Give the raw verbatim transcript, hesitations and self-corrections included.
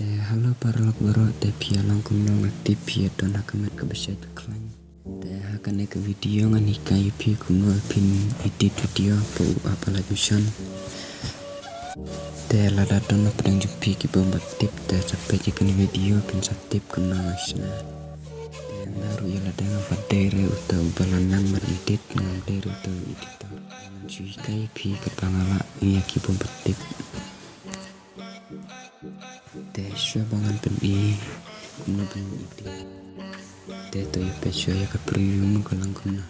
Te hello paralok baroh, te phi ïa long kumno? Nga tip phi ïa don ha ka met kaba shait ka khlaiñ. Te ha kane ka video ngan hikai ïa phi kumno phin edit video hapoh u app Alight Motion. Te lada don na pdeng jong phi ki bym pat tip, te sa peit ïa kane ka video phin sa tip kumno nga shna. Te nga ruh ïa lada ngam pat dei re uta uba la nang ban edit, ngam dei re uta u editor. Ngan shu hikai ïa phi katba nga lah ïa ki bym pat tip. Te shuwa ba ngan pyni kumno ban edit, te to ïa peit shuwa ïa ka preview mo ka long kumno.